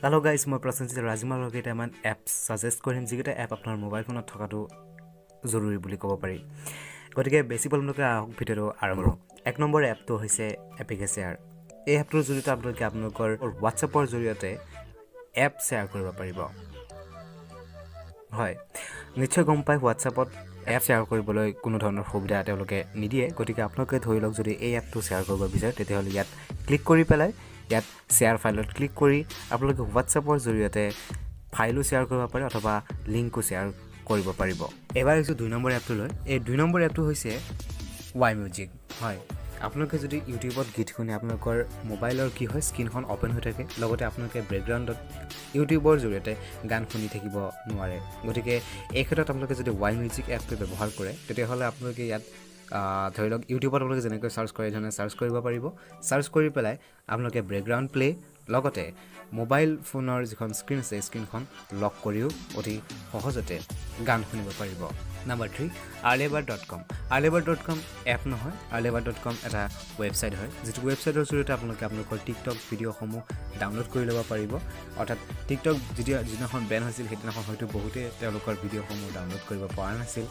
Hello' guys, মই প্ৰসেনজিৎ আৰু আজি মই আপোনালোকক কেইটামান এপছ ছাজেষ্ট কৰিম, যিকেইটা এপ আপোনাৰ মোবাইল ফোনত থকাটো জৰুৰী বুলি ক'ব পাৰি। গতিকে বেছি পলম নকৰি আহক, ভিডিঅ'টো আৰম্ভ কৰোঁ। 1 নম্বৰ এপটো হৈছে এপিকে শ্বেয়াৰ। এই এপটোৰ জৰিয়তে আপোনালোকে আপোনালোকৰ হোৱাটছএপৰ জৰিয়তে এপ শ্বেয়াৰ কৰিব পাৰিব। হয়, নিশ্চয় গম পায়, হোৱাটছএপত এপ শ্বেয়াৰ কৰিবলৈ কোনো ধৰণৰ সুবিধা তেওঁলোকে নিদিয়ে। গতিকে আপোনালোকে ধৰি লওক যদি এই এপটো শ্বেয়াৰ কৰিব বিচাৰে, তেতিয়াহ'লে ইয়াত ক্লিক কৰি পেলাই ইয়াত শ্বেয়াৰ ফাইলত ক্লিক কৰি আপোনালোকে হোৱাটছএপৰ জৰিয়তে ফাইলো শ্বেয়াৰ কৰিব পাৰে অথবা লিংকো শ্বেয়াৰ কৰিব পাৰিব। এবাৰ আহিছোঁ 2 নম্বৰ এপটোলৈ। এই 2 নম্বৰ এপটো হৈছে ৱাই মিউজিক। হয়, আপোনালোকে যদি ইউটিউবত গীত শুনে, আপোনালোকৰ মোবাইলৰ কি হয়, স্ক্ৰীণখন অ'পেন হৈ থাকে, লগতে আপোনালোকে বেকগ্ৰাউণ্ডত ইউটিউবৰ জৰিয়তে গান শুনি থাকিব নোৱাৰে। গতিকে এই ক্ষেত্ৰত আপোনালোকে যদি ৱাই মিউজিক এপটো ব্যৱহাৰ কৰে, তেতিয়াহ'লে আপোনালোকে ইয়াত ধৰি লওক ইউটিউবত আপোনালোকে যেনেকৈ চাৰ্চ কৰে, এই ধৰণে চাৰ্চ কৰিব পাৰিব। চাৰ্চ কৰি পেলাই আপোনালোকে বেকগ্ৰাউণ্ড প্লে, লগতে মোবাইল ফোনৰ যিখন স্ক্ৰীণ আছে, স্ক্ৰীণখন লক কৰিও অতি সহজতে গান শুনিব পাৰিব। নাম্বাৰ 3, আৰ্লেবাৰ.কম। আৰ্লেবাৰ.কম এপ নহয়, আৰ্লেবাৰ.কম এটা ৱেবছাইট হয়, যিটো ৱেবছাইটৰ জৰিয়তে আপোনালোকে আপোনালোকৰ টিকটক ভিডিঅ'সমূহ ডাউনলোড কৰি ল'ব পাৰিব। অৰ্থাৎ টিকটক যেতিয়া যিদিনাখন বেন হৈছিল, সেইদিনাখন হয়তো বহুতে তেওঁলোকৰ ভিডিঅ'সমূহ ডাউনলোড কৰিব পৰা নাছিল।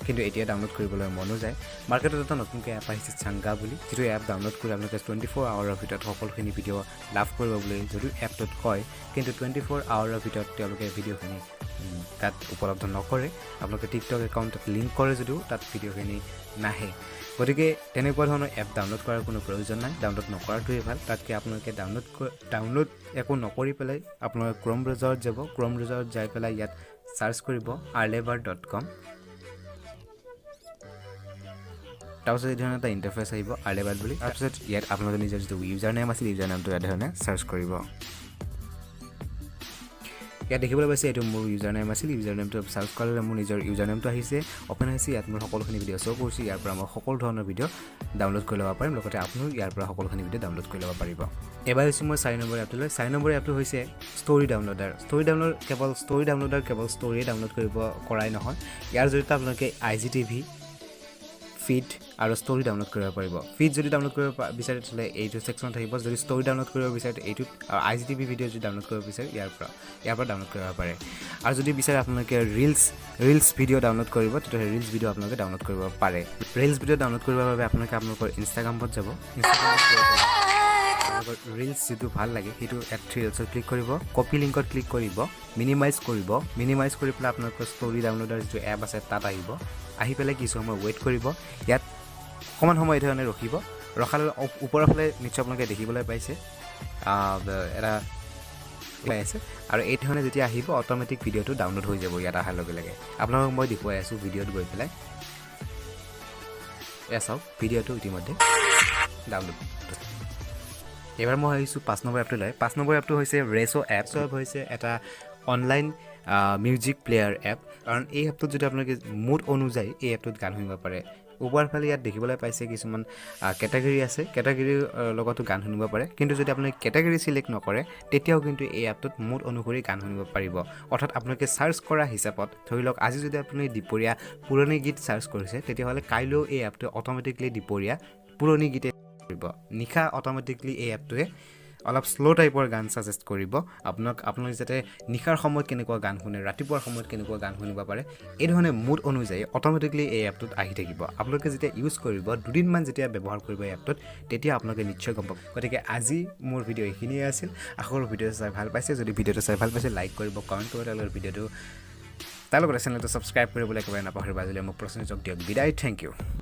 কিন্তু এতিয়া ডাউনলোড কৰিবলৈ মনো যায়। মাৰ্কেটত এটা নতুনকৈ এপ আহিছে চাংগা বুলি, যিটো এপ ডাউনলোড কৰি আপোনালোকে 24 আৱাৰৰ ভিতৰত সকলোখিনি ভিডিঅ' লাভ কৰিব বুলি যদিও এপটোত কয়, কিন্তু 24 আৱাৰৰ ভিতৰত তেওঁলোকে ভিডিঅ'খিনি তাত উপলব্ধ নকৰে। আপোনালোকে টিকটক একাউণ্টত লিংক কৰে যদিও তাত ভিডিঅ'খিনি নাহে। গতিকে তেনেকুৱা ধৰণৰ এপ ডাউনলোড কৰাৰ কোনো প্ৰয়োজন নাই, ডাউনলোড নকৰাটোৱেই ভাল। তাতকৈ আপোনালোকে ডাউনলোড ডাউনলোড একো নকৰি পেলাই আপোনালোকে ক্ৰম ব্ৰাউজাৰত যাব। ক্ৰম ব্ৰাউজাৰত যাই পেলাই ইয়াত চাৰ্চ কৰিব আৰ্লেবাৰ.কম। তাৰপিছত এই ধৰণে এটা ইণ্টাৰফেচ আহিব আৰ্লেবাৰ বুলি। তাৰপিছত ইয়াত আপোনালোকে নিজৰ যিটো ইউজাৰ নেম আছিল, ইউজাৰ নেমটো ইয়াত ধৰণে চাৰ্চ কৰিব। ইয়াত দেখিবলৈ পাইছে, এইটো মোৰ ইউজাৰ নেম আছিল। ইউজাৰ নেমটো চাৰ্চ কৰালে মোৰ নিজৰ ইউজাৰ নেমটো আহিছে, অ'পেন হৈছে। ইয়াত মোৰ সকলোখিনি ভিডিঅ' শ্ব' কৰিছোঁ। ইয়াৰ পৰা মই সকলো ধৰণৰ ভিডিঅ' ডাউনলোড কৰি ল'ব পাৰিম, লগতে আপুনিও ইয়াৰ পৰা সকলোখিনি ভিডিঅ' ডাউনলোড কৰি ল'ব পাৰিব। এবাৰ আহিছোঁ মই 4 নম্বৰ এপটোলৈ। 4 নম্বৰ এপটো হৈছে ষ্ট'ৰী ডাউনলোডাৰ। ষ্ট'ৰী ডাউনলোড কেৱল ষ্ট'ৰী ডাউনলোডাৰ কেৱল ষ্ট'ৰীয়ে ডাউনলোড কৰিব কৰাই নহয়, ইয়াৰ জৰিয়তে আপোনালোকে আইজিটিভি ফিড আৰু ষ্ট'ৰী ডাউনলোড কৰিব পাৰিব। ফিড যদি ডাউনলোড কৰিব বিচাৰে, তেতিয়াহ'লে এইটো ছেকশ্যনত থাকিব। যদি ষ্ট'ৰী ডাউনলোড কৰিব বিচাৰে এইটোত, আৰু আইজিটিভি ভিডিঅ' যদি ডাউনলোড কৰিব বিচাৰে, ইয়াৰ পৰা ডাউনলোড কৰিব পাৰে। আৰু যদি বিচাৰে আপোনালোকে ৰিলছ ভিডিঅ' ডাউনলোড কৰিব, তেতিয়াহ'লে ৰিলছ ভিডিঅ' আপোনালোকে ডাউনলোড কৰিব পাৰে। ৰিলছ ভিডিঅ' ডাউনলোড কৰিবৰ বাবে আপোনালোকে আপোনালোকৰ ইনষ্টাগ্ৰামত যাব। ইনষ্টাগ্ৰামত গৈ পেলাই আপোনালোকৰ ৰিলছ যিটো ভাল লাগে, সেইটো ইয়াত থ্ৰী ডটছত ক্লিক কৰিব, কপি লিংকত ক্লিক কৰিব, মিনিমাইজ কৰিব। মিনিমাইজ কৰি পেলাই আপোনালোকৰ ষ্ট'ৰী ডাউনলোডাৰ যিটো এপ আছে, তাত আহিব। আহি পেলাই কিছু সময় ৱেইট কৰিব। ইয়াত অকণমান সময় এই ধৰণে ৰখিব। ৰখাৰ লগে ওপৰৰ ফালে নিশ্চয় আপোনালোকে দেখিবলৈ পাইছে, এটা পাই আছে। আৰু এই ধৰণে যেতিয়া আহিব, অট'মেটিক ভিডিঅ'টো ডাউনলোড হৈ যাব ইয়াত অহাৰ লগে লগে। আপোনালোকক মই দেখুৱাই আছোঁ ভিডিঅ'ত গৈ পেলাই। এয়া চাওক, ভিডিঅ'টো ইতিমধ্যে ডাউনলোড। এইবাৰ মই আহিছোঁ 5 নম্বৰ এপটোলৈ। 5 নম্বৰ এপটো হৈছে ৰেছ' এপ। এপ হৈছে এটা অনলাইন মিউজিক প্লেয়াৰ এপ, কাৰণ এই এপটোত যদি আপোনালোকে মুড অনুযায়ী এই এপটোত গান শুনিব পাৰে। ওপৰৰ ফালে ইয়াত দেখিবলৈ পাইছে, কিছুমান কেটেগৰী আছে। কেটেগৰীৰ লগতো গান শুনিব পাৰে। কিন্তু যদি আপুনি কেটেগৰী চিলেক্ট নকৰে, তেতিয়াও কিন্তু এই এপটোত মুড অনুসৰি গান শুনিব পাৰিব। অৰ্থাৎ আপোনালোকে চাৰ্চ কৰা হিচাপত, ধৰি লওক আজি যদি আপুনি দুপৰীয়া পুৰণি গীত চাৰ্চ কৰিছে, তেতিয়াহ'লে কাইলৈও এই এপটোৱে অট'মেটিকলি দুপৰীয়া পুৰণি গীতে কৰিব। নিশা অট'মেটিকলি এই এপটোৱে অলপ শ্ল' টাইপৰ গান ছাজেষ্ট কৰিব আপোনাক। আপোনালোকে যাতে নিশাৰ সময়ত কেনেকুৱা গান শুনে, ৰাতিপুৱাৰ সময়ত কেনেকুৱা গান শুনিব পাৰে, এই ধৰণে মুড অনুযায়ী অট'মেটিকলি এই এপটোত আহি থাকিব। আপোনালোকে যেতিয়া ইউজ কৰিব, দুদিনমান যেতিয়া ব্যৱহাৰ কৰিব এই এপটোত, তেতিয়া আপোনালোকে নিশ্চয় গম পাব। গতিকে আজি মোৰ ভিডিঅ' এইখিনিয়ে আছিল। আশা কৰোঁ ভিডিঅ'টো চাই ভাল পাইছে। যদি ভিডিঅ'টো চাই ভাল পাইছে, লাইক কৰিব, কমেণ্ট কৰিব, তেওঁলোকৰ ভিডিঅ'টো তাৰ লগতে চেনেলটো ছাবস্ক্ৰাইব কৰিবলৈ একেবাৰে নাপাহৰিব। আজিলৈ মোক প্ৰশ্ন দিয়ক বিদায়। Thank U.